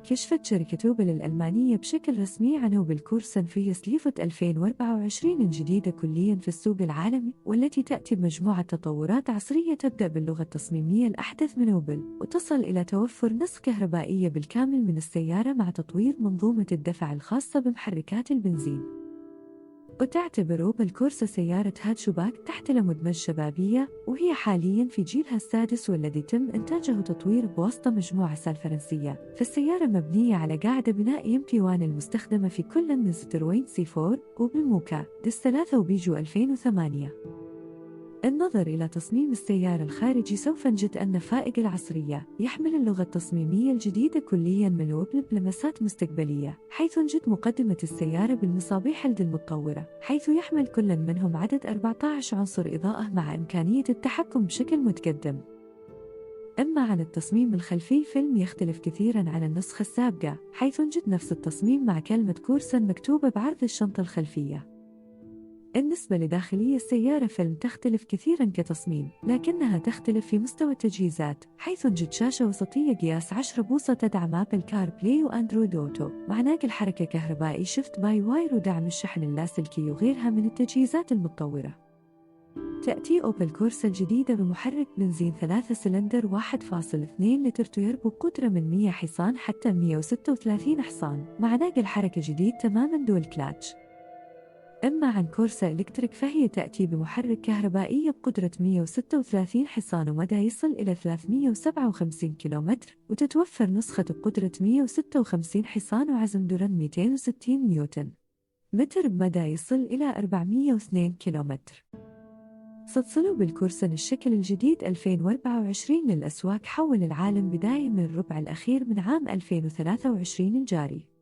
كشفت شركة أوبل الألمانية بشكل رسمي عن أوبل كورسا facelift 2024 الجديدة كلياً في السوق العالمي، والتي تأتي بمجموعة تطورات عصرية تبدأ باللغة التصميمية الأحدث من أوبل، وتصل إلى توفر نسخ كهربائية بالكامل من السيارة مع تطوير منظومة الدفع الخاصة بمحركات البنزين. وتعتبر أوبل كورسا سيارة هاتشباك تحت مدمج شبابية، وهي حالياً في جيلها السادس والذي تم إنتاجه وتطويره بواسطة مجموعة سال الفرنسية. فالسيارة مبنية على قاعدة بناء MP1 المستخدمة في كل من ستروين C4 أوبل موكا DS3 وبيجو 2008. النظر إلى تصميم السيارة الخارجي سوف نجد أن فائق العصرية يحمل اللغة التصميمية الجديدة كلياً من أوبل بلمسات مستقبلية، حيث نجد مقدمة السيارة بالمصابيح LED المتطورة، حيث يحمل كل منهم عدد 14 عنصر إضاءة مع إمكانية التحكم بشكل متقدم. أما عن التصميم الخلفي فيلم يختلف كثيراً عن النسخة السابقة، حيث نجد نفس التصميم مع كلمة كورسا مكتوبة بعرض الشنطة الخلفية. بالنسبة لداخلية السيارة فيلم تختلف كثيراً كتصميم، لكنها تختلف في مستوى التجهيزات، حيث نجد شاشة وسطية قياس 10 بوصة تدعم Apple CarPlay و Android Auto، مع ناقل حركة كهربائي shift by wire ودعم الشحن اللاسلكي وغيرها من التجهيزات المتطورة. تأتي أوبل كورسا الجديدة بمحرك بنزين 3 سلندر 1.2 لتر تيربو بقدرة من 100 حصان حتى 136 حصان، مع ناقل حركة جديد تماماً dual clutch. أما عن كورسا Electric فهي تأتي بمحرك كهربائي بقدرة 136 حصان ومدى يصل إلى 357 كيلومتر، وتتوفر نسخة بقدرة 156 حصان وعزم دوران 260 نيوتن متر بمدى يصل إلى 402 كيلومتر. ستصل بالكورسا الشكل الجديد 2024 للأسواق حول العالم بداية من الربع الأخير من عام 2023 الجاري.